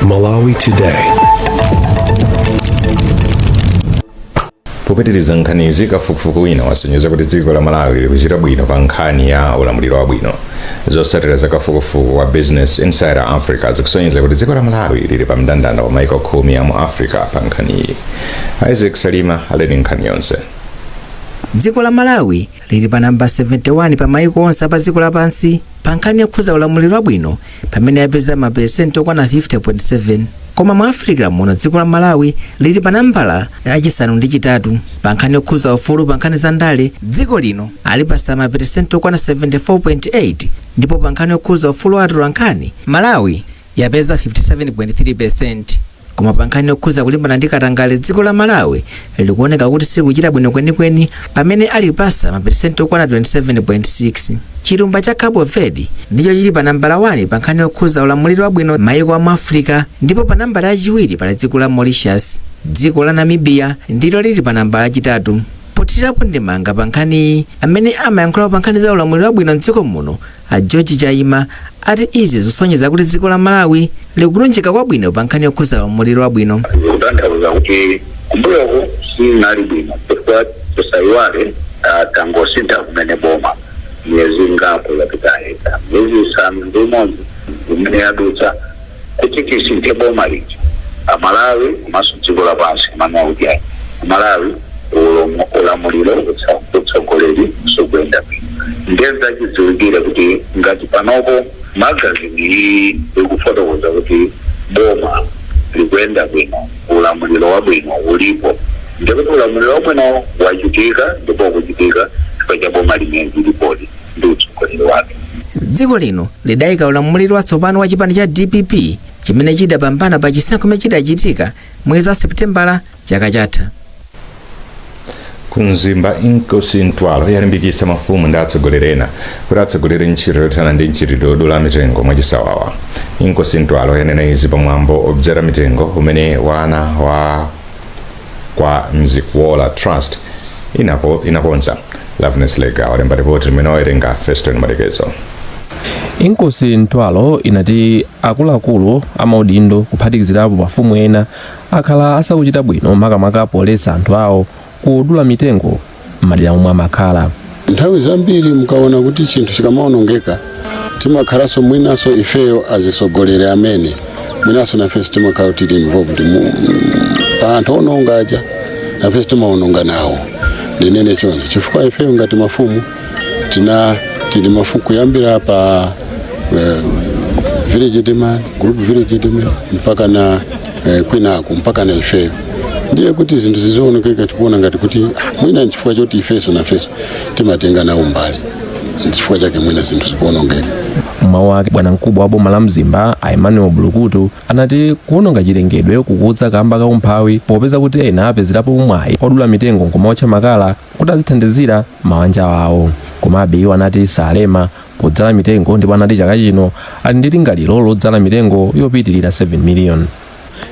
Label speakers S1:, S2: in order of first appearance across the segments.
S1: Malawi Today.
S2: Popitiriza nkhanizi, kafukufuku wina wasonyeza kuti dziko la Malawi likuchita bwino pa nkhani ya ulamuliro wabwino. Zotsatira za kafukufuku wa Business Insider Africa zikusonyeza kuti dziko la Malawi lili pa mndandanda wa maiko 10 a mu Africa pa nkhaniyi. Isaac Salima ali ndi nkhani yonse.
S3: Dziko la Malawi lili pa namba 71 pa maiko onse apa dziko lapansi pa nkhani yokhuza ulamuliro wabwino, pamene yapeza maperesenti okwana 50.7. Koma mu Africa muno, dziko la Malawi lili pa nambala yachisanu ndi chitatu. Pa nkhani yokhuza ufulu pa nkhani za ndale, dziko lino alipasa maperesenti okwana 74.8, ndipo pa nkhani yokhuza ufulu wa atolankhani, Malawi yapeza 57.3%. Koma pa nkhani yokhuza kulimbana ndi katangale, dziko la Malawi likuoneka kuti silikuchita bwino kwenikweni, pamene alipasa maperesenti okwana 27.6. Chilumba cha Cabo Verde ndicho chili pa nambala 1 pa nkhani yokhuza ulamuliro wabwino mayiko amu Africa, ndipo pa nambala yachiwiri pali dziko la Mauritius. Dziko la Namibia ndilo lili pa nambala yachitatu. Pothirapo ndemanga pa nkhaniyi, amene amayankhulapo pa nkhani za ulamuliro wabwino mdziko muno, a George Chaima, ati izi zisonyeza kuti dziko la Malawi likulunjika kwabwino pa nkhani yokhuza ulamuliro wabwino.
S4: Zikutanthauza kuti kumbuyoku sizinali bwino, chifukwa tisayiwale, tangosintha kumene boma miyezi ingapo yapitayi, miyezi 6 imene yadutsa kuti tisinthe boma lija. Amalawi komanso dziko lapansi amanena kuti ayi, Amalawi ulamuliro, utsogoleri sukuyenda bwino. Ndiye zachidziwikire kuti ngati panopo magazini iyi ikufotokoza kuti boma likuyenda bwino, ulamuliro wabwino ulipo, ndikuti ulamuliro wabwino wachitika ndipo ukuchitika chifukwa cha boma limene lilipoli ndi utsogoleri wake.
S3: Dziko lino lidayika ulamuliro watsopano wa chipani cha DPP chimene chidapambana pa chisankho chimene chidachitika mwezi wa Seputembala chaka chatha.
S2: Ku Mzimba, Inkosi Ntwalo yalimbikitsa mafumu ndi atsogoleri ena kuti atsogolere ntchito yothana ndi mchitidwe wodula mitengo mwachisawawa. Inkosi Ntwalo yanena izi pamwambo obzala mitengo umene wana wa kwa Mzikuwola Trust inakonza. Loveness Lega walemba ripoti limene wawerenga Feston Malekezo.
S5: Inkosi Ntwalo inati akuluakulu amaudindo, kuphatikizirapo mafumu ena, akhala asakuchita bwino, makamaka poletsa anthu awo kudula mitengo m'madera omwe amakhala.
S6: Nthawi zambiri mukaona kuti chinthu chikamaonongeka, timakhalanso mwinaso ifeyo azisogolere amene mwinaso nafenso timakhala tili involved pa anthu ononga aja, nafenso timaononga nawo. Ndinene choncho chifukwa ifeyo ngati mafumu tili mafumu kuyambira pa village headman, group village headman, mpaka na kwinaku, mpaka na ifeyo. Ndiye kuti zinthu zizionekeka, tikuona ngati kuti mwina nchifukwa choti ifeso nafeso timatenga nawo mbali, nchifukwa chake mwina zinthu zikuonongeka.
S5: Mmawu ake, bwanamkubwa wa boma la Mzimba, a Emmanuel Bulukutu, anati kuwononga chilengedwe kukudza kamba ka umphawi, popeza kuti ena apezerapo mwayi odula mitengo nkumaotcha makala kuti azithandizira mawanja awo. Komabe iwo anati salema podzala mitengo, ndipo anati chaka chino ali ndi lingaliro lodzala mitengo yopitirira 7 million.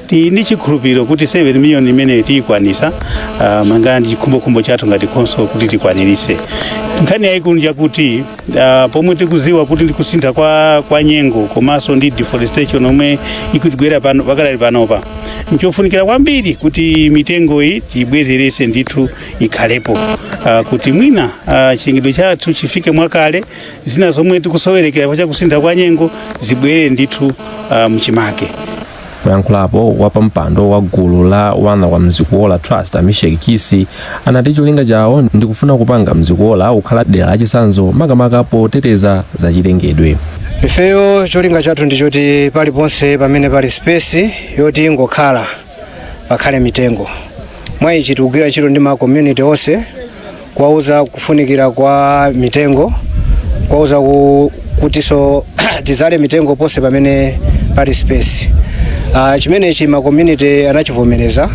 S7: Tili ndi chikhulupiriro kuti 7 million imene tiyikwanisa, mangana ndi chikhumbokhumbo chathu ngati khonsolo kuti tikwanirise. Nkhani yayikulu njakuti pomwe tikuziwa kuti ndi kusintha kwa nyengo komanso ndi deforestation omwe ikutigwera pano pakadali panopa, nchofunikira kwambiri kuti mitengo iyi tiyibwezerese ndithu ikhalepo, kuti mwina chilengedwe chathu chifike mwakale, zina zomwe tikusowerekera cha kusintha kwa nyengo zibwere ndithu mchimake.
S5: Poyankhulapo, wapampando wa gulu la Wana wa Mzikuwola Trust, Amishek Chisi, anati cholinga chawo ndi kufuna kupanga Mzikuwola kukhala dera lachitsanzo, makamaka poteteza zachilengedwe.
S8: Ifeyo cholinga chathu ndi choti paliponse pamene pali space yoti ingokhala, pakhale mitengo. Mwa ichi tikugwira ntchito ndi ma community onse kuwauza kufunikira kwa mitengo, kuwauza kutinso tizale mitengo ponse pamene pali space. Chimenechi ma community anachivomereza,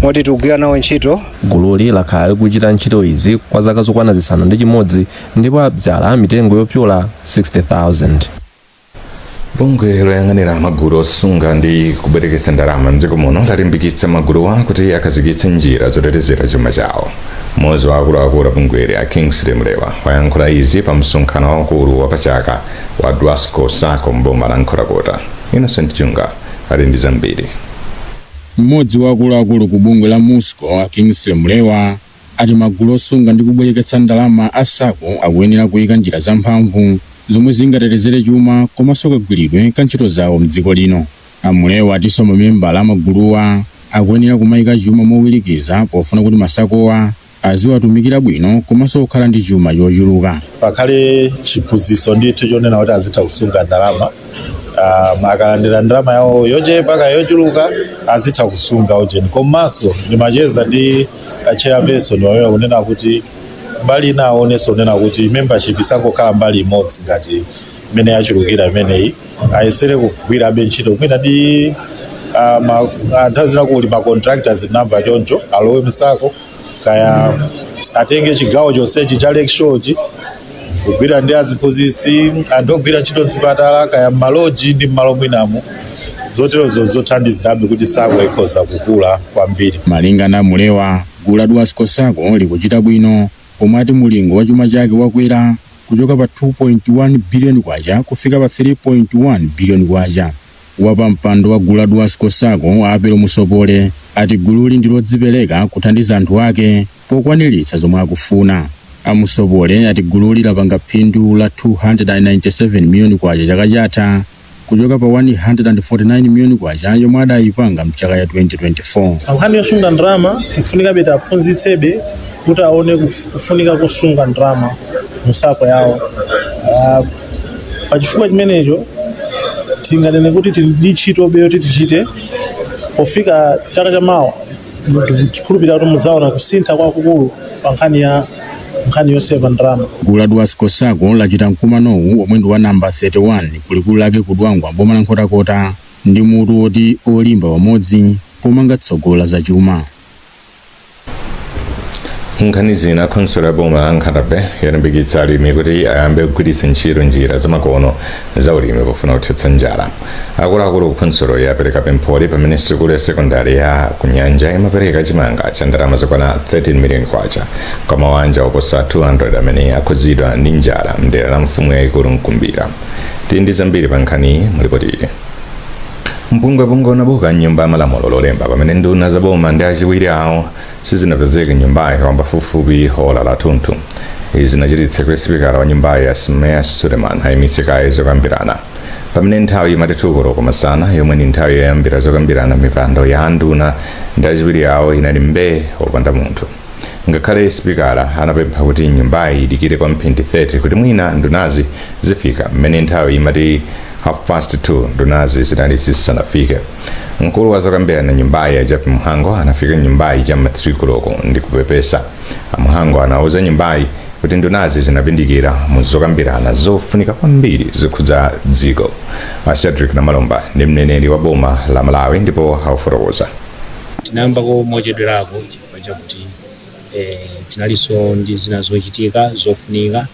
S8: moti tikugwira nawo ntchito.
S5: Gululi lakhala likuchita ntchito izi kwa zaka zokwana 6 ndipo abzala mitengo yopyola 60,000.
S2: Bungwe loyang'anira magulu osunga ndi kubwereketsa ndalama mdziko muno lalimbikitsa maguluwa kuti akhazikitse njira zotetezera chuma chawo. Mmodzi wa akuluakulu a bungweli, a Kingsley Mlewa, wayankhula izi pa msonkhano waukulu wapachaka wa Dwasco Sacco mboma la Nkhotakota. Innocent Junga Ali ndi zambiri.
S1: Mmodzi wa akuluakulu ku bungwe la MUSCCO, a Kingsley Mulewa, ati magulu osunga ndi kubwereketsa ndalama a SACCO akuyenera kuyika njira zamphamvu zomwe zingatetezere chuma komanso kagwiridwe ka ntchito zawo mdziko lino. Amulewa atinso mamembala amaguluwa akuyenera kumayika chuma mowirikiza pofuna kuti ma SACCOwa aziwatumikira bwino komanso kukhala ndi chuma chochuluka.
S9: Pakhale chiphunzitso ndithu chonena kuti azitha kusunga ndalama. Akalandira ndalama yawo yochepa kaya yochuluka, azitha kusunga ujeni. Komanso ndimacheza ndi chairperson wamene kunena kuti mbali ina aonenso kunena kuti membership isangokhala mbali imodzi ngati imene yachulukira imeneyi. Ayesere kugwirabe ntchito mwina ndi nthawi zina kuli ma contractors, tinamva choncho, alowe mu SACCO, kaya atenge chigawo chonsechi cha Lakeshore kugwira ndi aziphunzitsi, anthu ogwira ntchito mzipatala, kaya mmaloji ndi mmalo mwinamo zoterozo, zothandizirabe kuti SACCO ikhoza kukula kwambiri.
S1: Malinga ndi Mulewa, gulu la Dwasco SACCO likuchita bwino pomwe ati mulingo wa chuma chake wakwera kuchoka pa 2.1 biliyoni kwacha kufika pa 3.1 biliyoni kwacha. Wapampando wa gulu la Dwasco SACCO, Apelo Musopole, ati gululi ndi lodzipereka kuthandiza anthu ake pokwaniritsa zomwe akufuna. Amusopole ati gululi lapanga phindu la 297 miliyoni kwacha chaka chatha kuchoka pa 149 miliyoni kwacha yomwe adayipanga mchaka ya 2024.
S10: Nkhani yosunga ndalama ikufunikabe tiaphunzitsebe kuti aone kufunika kusunga ndalama mu SACCO yawo. Pachifukwa chimenecho tinganene kuti tili ndi ntchito yoti tichite pofika chaka chamawa. Ndikukhulupirira kuti muzaona kusintha kwakukulu pa nkhani ya nkhani yoseva ndalama.
S1: Gulu la Dwasco SACCO lachita mkumanowu, omwe ndi wa namba 31, kulikulu lake ku Dwangwa, boma la Nkhotakota, ndi mutu woti "Olimba pamodzi pomanga tsogolo la zachuma".
S2: Nkhani zina, khonsolo ya boma la Nkhata Bay yalimbikitsa alimi kuti ayambe kugwiritsa ntchito njira zamakono za ulimi pofuna kuthetsa njala. Akuluakulu ku khonsolo yapereka pempholi pamene sukulu ya sekondari ya kunyanja imapereka chimanga cha ndalama zokwana 13 million kwacha kwa mabanja oposa 200 amene akhudzidwa ndi njala mdera la mfumu yayikulu Mkumbira. Tili ndi zambiri pa nkhaniyi mulipoti ili. Mpungwepungwe unabuka mnyumba ya malamulo Lolemba pamene nduna za boma ndi achiwiri awo sizinapezeke nyumbayi kwa pafupifupi hola lathunthu. Izi zinachititsa kuti sipikala wa nyumbayi, Asmeya Suleiman, ayimitse kaye zokambirana pamene nthawi imati 2 koloko masana, yomwe ndi nthawi yoyambira zokambirana. Mipando ya nduna ndi achiwiri awo inali mbee, wopanda munthu, ngakhale sipikala anapempha kuti nyumbayi idikire kwa mphindi 30 kuti mwina ndunazi zifika. Mmene nthawi imati 2:30, ndunazi zinali zisanafike. Mkulu wa zokambirana nyumbayi, a Jappie Mhango, anafika nyumbayi cham'ma 3 koloko ndi kupepesa. Mhango anauza nyumbayi kuti ndunazi zinapindikira mu zokambirana zofunika kwambiri zokhudza dziko. A Cedric Namalomba ndi mneneri wa boma la Malawi ndipo akufotokoza.
S11: Tinayambako mochedwerako chifukwa chakuti tinalinso ndi zina zochitika zofunika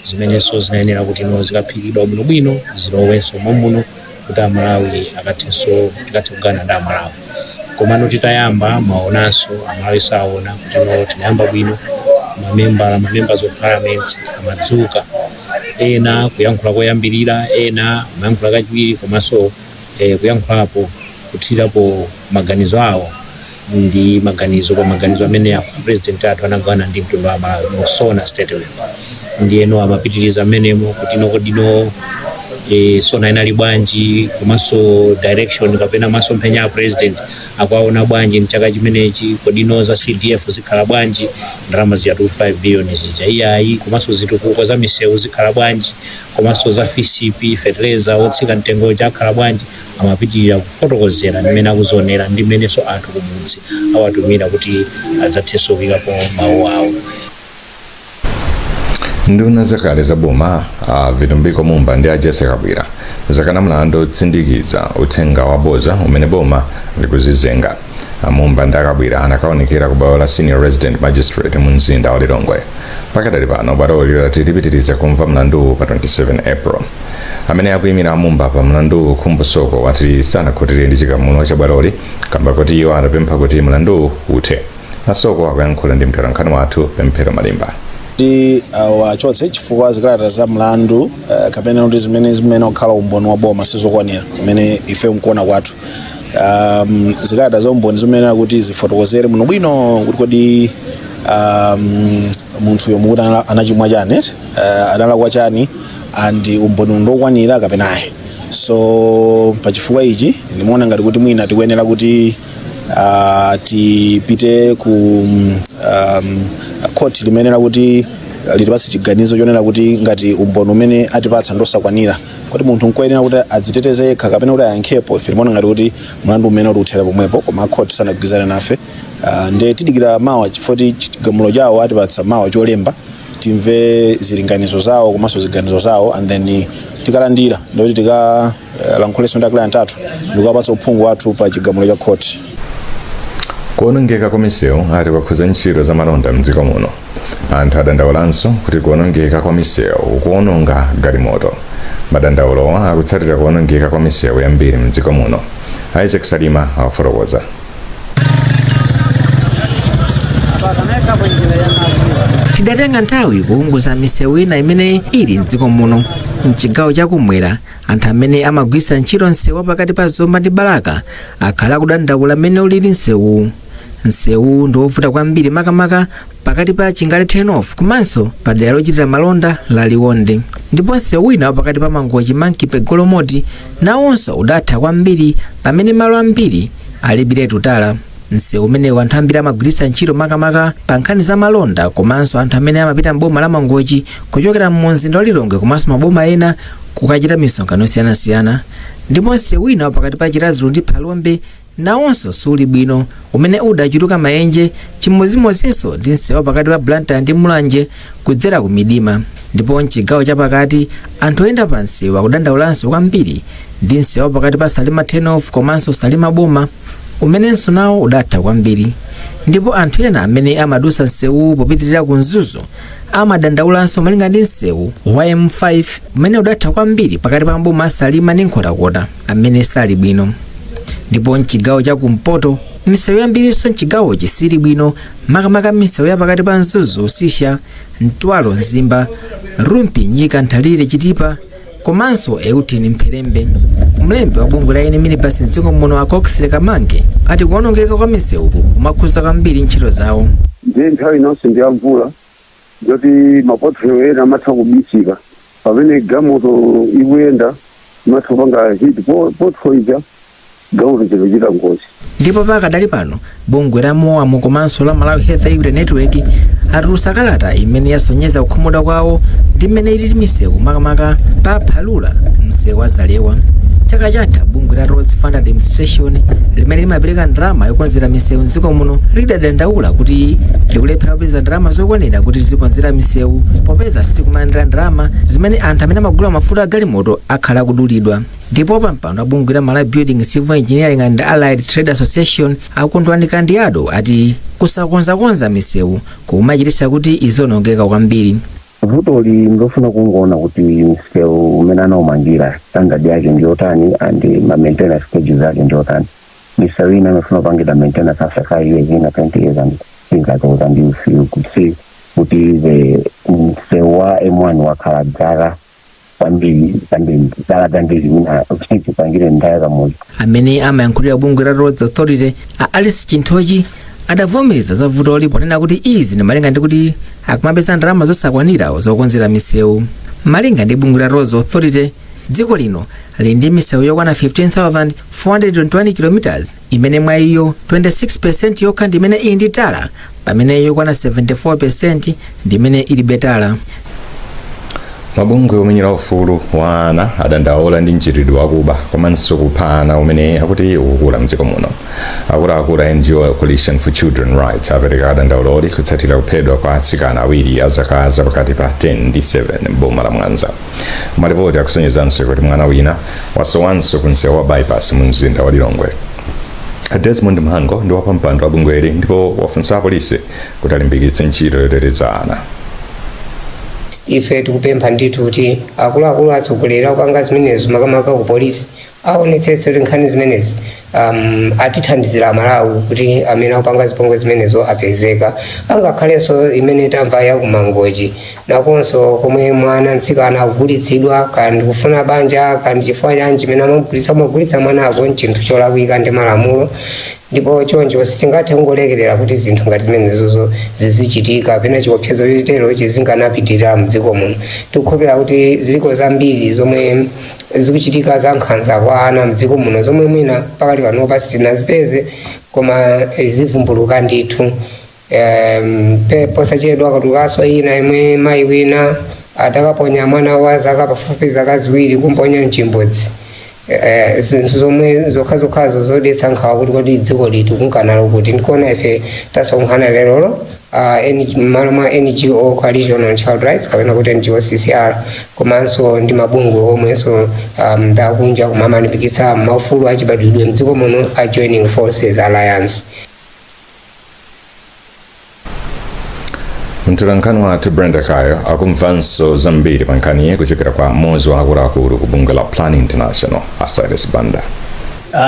S11: zimenenso zinayenera kuti no zikaphikidwa bwinobwino, zilowenso momuno kuti Amalawi akathenso, tikathe kugana ndi Amalawi. Komano titayamba, maonanso Amalawi saona kuti no tinayamba bwino. Mamembala, ma members of parliament, amadzuka ena kuyankhula koyambirira, ena amayankhula kachiwiri, komanso kuyankhulapo kuthirapo maganizo awo ndi maganizo pa maganizo amene a president athu anagawana ndi mtundu wa Malawi mu SONA statement. Ndiyeno amapitiriza amenemo kuti no kodino SONA inali bwanji, komanso direction kapena masomphenya a president akuaona bwanji mchaka chimenechi, kodino za CDF zikhala bwanji, ndalama zija 5 billion zija iyayi, komanso zitukuko za misewu zikhala bwanji, komanso za FISP, fertilizer wotsika mtengo akhala bwanji. Amapitirira kufotokozera mmene akuzionera ndi mmenenso anthu kumudzi awatumira kuti adzathenso kuyikapo mawu awo.
S2: Nduna zakale za boma, a Vitumbiko Mumba ndi a Jessie Kabwila, zakana mlandu otsindikiza uthenga waboza umene boma likuzizenga. Amumba ndi Akabwila anakaonekera ku bwalo la Senior Resident Magistrate mu mzinda wa Lilongwe. Pakadali pano bwaloli lati lipitiriza kumva mlanduwu pa 27 April. Amene akuyimira Amumba pa mlanduwu, Khumbo Soko, wati sanakhutire ndi chigamulo cha bwaloli kamba kuti iwo anapempha kuti mlanduwu uthe. Asoko akuyankhula ndi mtolankhani wathu, Pemphero Malimba.
S12: Ti wachotse chifukwa zikalata za mlandu kapena kuti zimene okhala umboni wa boma sizokwanira kumene ife mkuona kwathu. Zikalata za umboni zimene kuti zifotokozere muno bwino kuti kodi munthuyo mukuti anachimwa chani, analakwa chani, and umboni ndokwanira kapena ayi. So pachifukwa ichi ndimaona ngati kuti mwina tikuyenera kuti tipite ku court limenera kuti litipatse chiganizo chonena kuti ngati umboni umene atipatsa ndosakwanira kuti munthu nkoyenera kuti adziteteze yekha kapena kuti ayankhepo. Ife timaona ngati kuti mlandu umene uli uthera pomwepo, koma court sanagwirizane nafe. Nde tidikira mawa chifukwa chigamulo chawo atipatsa mawa cholemba, timve zilinganizo zawo komanso ziganizo zawo, and then tikalandira ndikuti tikalankhulenso ndi a client athu ndikuwapatsa uphungu wathu pa chigamulo cha court.
S2: Kuonongeka kwa misewu ati kwakhuza ntchito za malonda mdziko muno. Anthu adandaulanso kuti kuonongeka kwa misewu kuononga galimoto. Madandaulowa akutsatira kuonongeka kwa misewu yambiri mdziko muno. Isaac Salima awafotokoza.
S3: Tidatenga nthawi kuunguza misewu ina imene ili mdziko muno. Mchigawo chakumwera, anthu amene amagwiritsa ntchito msewu pakati pa Zomba ndi Balaka akhala akudandaula mmene ulili msewu. Msewu ndi wovuta kwambiri, makamaka pakati pa Chingale turn-off komanso padera lochitira malonda la Liwonde. Ndipo msewu wina pakati pa Mangochi Monkey Golomoti nawonso udatha kwambiri, pamene malo ambiri alibiretu tala. Msewu umenewu anthu ambiri amagwiritsa ntchito makamaka pa nkhani za malonda komanso anthu amene amapita mboma la Mangochi kuchokera mu mzinda wa Lilongwe komanso maboma ena kukachita misonkhano yosiyanasiyana. Ndipo msewu wina pakati pa Chiradzulu ndi Phalombe nawonso suli bwino, umene udachuluka maenje, chimodzimodzinso ndi msewu pakati pa Blantyre ndi Mulanje kudzera ku Midima. Ndipo mchigawo chapakati, anthu oyenda pa msewu akudandaulanso kwambiri ndi msewu pakati pa Salima turn-off komanso Salima boma, umenenso nawo udatha kwambiri. Ndipo anthu ena amene amadusa msewu popitirira ku Mzuzu amadandaulanso malinga ndi msewu wa M5 umene udatha kwambiri pakati pa maboma a Salima ndi Nkhotakota, amene sali bwino. Ndipo mchigawo chakumpoto, misewu yambirinso mchigawochi sili bwino, makamaka misewu ya pakati pa Mzuzu Usisha, Mtwalo Mzimba, Rumpi Nyika, Nthalire Chitipa komanso Euthini Mpherembe. Mlembi wa bungwe la eni minibus mdziko muno, a Coxley Kamange, ati kuonongeka kwa misewuku kumakhuza kwambiri ntchito zawo.
S13: Ndiye nthawi inonso ndi ya mvula, yoti ma pothole ena amatha kubisika pamene galimoto ikuyenda, imatha kupanga hit pothole ija, galimoto chikuchita ngozi.
S3: Ndipo pakadali pano bungwe la MOAM komanso la Malawi Health Equity Network atulutsa kalata imene yasonyeza kukhumudwa kwawo ndi mmene ilili misewu, makamaka pa Phalula, msewu wa Zalewa. Chaka chatha bungwe la Roads Fund Administration, limene limapereka ndalama yokonzera misewu mdziko muno, lidadandaula kuti likulephera kupeza ndalama zokwanira kuti lizikonzera misewu, popeza silikumalandira ndalama zimene anthu amene amagula mafuta a galimoto akhala akudulidwa. Ndipo pa mpando wa bungwe la Malawi Building, Civil Engineering and Allied Trade Association, a Kondwani Kandiado, ati kusakonzakonza misewu kumachititsa kuti izonongeka kwambiri.
S14: Vutoli ndofuna kungoona kuti msewu umene anaumangira standard yake ndiyotani and ma maintenance schedules ake ndiyotani. Misewu ina imafuna kupangidwa maintenance after 5 years, ina 20 years and things like that, and you could see kuti the msewu wa M1 wakhala dzaka kwambiri kwambiri, zaka zambiri, mina sitipangire nthawi kamodzi.
S3: Amene amayankhulira bungwe la Roads Authority, a Alice Chinthochi, adavomereza za vutoli ponena kuti izi ndi malinga ndi kuti akumapeza ndalama zosakwanira zokonzera misewu. Malinga ndi bungwe la Roads Authority, dziko lino lili ndi misewu yokwana 15,421 km, imene mwa iyo 26% yokha ndi imene ili ndi tala, pamene yokwana 74% ndi imene ilibe tala.
S2: Mabungwe omenyera ufulu wa ana adandaula ndi mchitidwe wakuba komanso kupha ana umene akuti ukukula mdziko muno. Akuluakulu a NGO Coalition for Children Rights apereka dandauloli kutsatira kuphedwa kwa atsikana awiri a zaka zapakati pa 10 ndi 7 m'boma la Mwanza. Malipoti akusonyezanso kuti mwana wina wasowanso ku msewu wa Bypass mu mzinda wa Lilongwe. Desmond Mhango ndi wapampando wa bungweli ndipo wafunsa apolisi kuti alimbikitse ntchito yoteteza ana.
S15: Ife tikupempha ndithu kuti akuluakulu atsogoleri akupanga zimenezo, makamaka ku polisi, Aonetsetse kuti nkhani zimenezi atithandizira Amalawi kuti amene akupanga zipongwe zimenezo apezeka. Angakhalenso imene tamva ya kuMangochi nakonso, komwe mwana mtsikana akugulitsidwa, kandi kufuna banja, kandi chifukwa chanji chimene amagulitsa, amagulitsa mwanako, nchinthu cholakwika ndi malamulo. Ndipo choncho sitingathe kungolekerera kuti zinthu ngati zimenezozo zizichitika, pena chiopsezo chotero chizinganapitirira mdziko muno. Tikukhulupirira kuti ziliko zambiri zomwe zikuchitika za nkhanza kwa ana mdziko muno, zomwe mwina pakali panopa sitinazipeze, koma zivumbuluka ndithu. Posachedwa katulukanso ina imwe mayi wina atakaponya mwana wa zaka pafupi zaka 2, kumponya mchimbudzi. Zinthu zomwe zokhazokhazo zodetsa nkhawa kuti kodi dziko litu kunkanalo kuti. Ndikuona ife tasonkhana lerolo malo mwa NGO Coalition on Child Rights, kapena kuti NGO CCR, komanso ndi mabungwe omwenso ndakunja kumamalimbikitsa maufulu achibadwidwe mdziko muno, a Joining Forces Alliance.
S2: Mtolankhani wathu Brenda Kayo akumvanso zambiri pa nkhaniyi kuchokera kwa mmodzi wa akuluakulu ku bungwe la Plan International, a Cyrus Banda.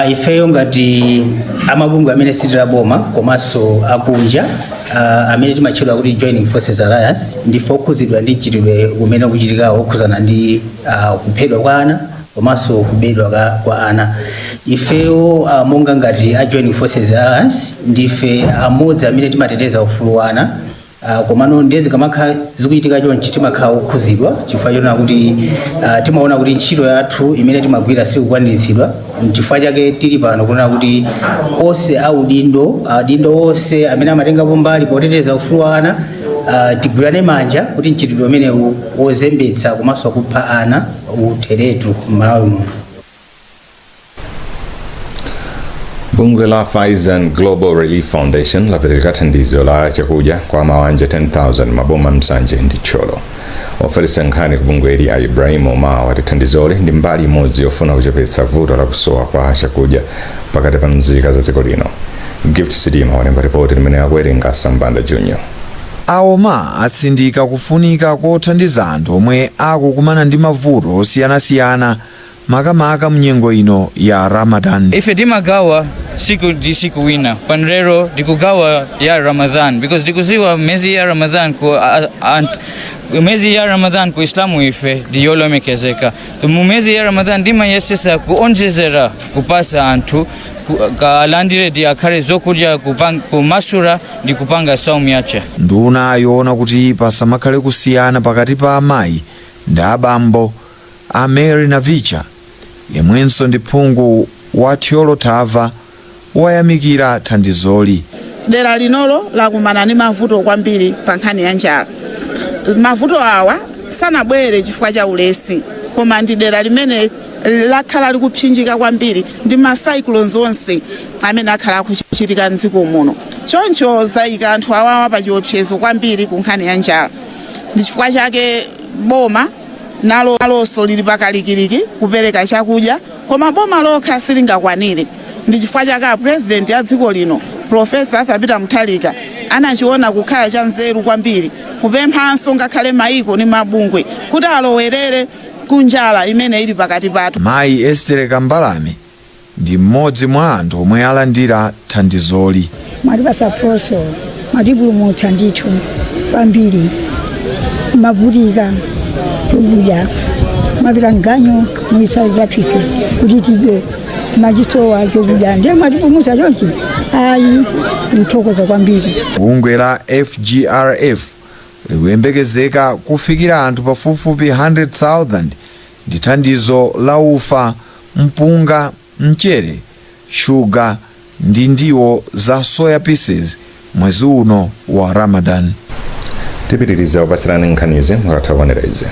S16: Ifeyo ngati amabungwe amene sitili aboma komanso akunja, amene timatchedwa kuti Joining Forces Alliance, ndife okhuzidwa ndi mchitidwe umene ukuchitika wokhuzana ndi kuphedwa kwa ana komanso kubedwa kwa ana. Ifeyo monga ngati a Joining Forces Alliance ndife amodzi amene timateteza ufulu wa ana. Komano ndiye zikamakhala zikuchitika chonchi timakhala okhuzidwa chifukwa chonena kuti timaona kuti ntchito yathu imene timagwira sikukwaniritsidwa. Nchifukwa chake tili pano kunena kuti onse audindo, adindo onse amene amatengapo mbali poteteza ufulu wa ana, tigwirane manja kuti mchitidwe umenewu wozembetsa komanso kupha ana utheretu m'Malawi muno.
S2: Bungwe la Faizan Global Relief Foundation lapereka thandizo la chakudya kwa mawanja 10,000 maboma Nsanje ndi Thyolo. Ofalitsa nkhani ku bungweli a Ibrahim Omar wati thandizoli ndi mbali imodzi yofuna kuchepetsa vuto la kusowa kwa chakudya pakati pa nzika za dziko lino. Gift Sitima walemba ripoti limene akuwerenga Sambanda Junior.
S17: A Omar atsindika kufunika kothandiza anthu omwe akukumana ndi mavuto osiyanasiyana makamaka mnyengo ino ya Ramadan.
S18: Ife timagawa siku ndi siku wina, pano lero ndikugawa ya Ramadhan because ndikuziwa mezi ya Ramadhan ku mezi ya Ramadhan ku Islamu ife ndiyolemekezeka. Mu mezi ya Ramadhan ndimayesesa kuonjezera kupasa anthu kalandire ndi akhale zokudya kumasura ndi kupanga saumu yache.
S17: Nduna yoona kuti pasamakhale kusiyana pakati pa amayi ndi abambo, a Mary Navicha, yemwenso ndi phungu wa Thyolo Thava, wayamikira thandizoli.
S19: Dera linolo lakumana ndi mavuto kwambiri pa nkhani ya njala. Mavuto awa sanabwere chifukwa cha ulesi, koma ndi dera limene lakhala likupsinjika kwambiri ndi ma cyclones onse amene akhala akuchitika mdziko muno. Choncho zayika anthu awawa pa chiopsezo kwambiri ku nkhani ya njala. Ndi chifukwa chake boma nalonso lili pakalikiliki kupereka chakudya, koma boma lokha silingakwanire. Ndi chifukwa chake a President a dziko lino, Professor Arthur Peter Mutharika, anachiona kukhala cha nzeru kwambiri kupemphanso ngakhale maiko ndi mabungwe kuti alowerere ku njala imene ili pakati pathu.
S17: Mayi Estere Kambalame ndi mmodzi mwa anthu omwe alandira thandizoli.
S20: Mwatipasa posho, mwatipulumutsa ndithu kwambiri. Mavutika chokudya, mapita mganyu muisauza ife kuti tidye, machisowa chokudya, ndiye mwatipulumutsa chonchi, ayi, mthokoza kwambiri.
S17: Bungwe la FGRF likuyembekezeka kufikira anthu pafupifupi 100,000 ndi thandizo la ufa, mpunga, mchere, shuga ndi ndiwo za soya pieces mwezi uno wa Ramadan.
S2: Tipitiriza kupatsirani nkhanizi mukatha kuonera izi.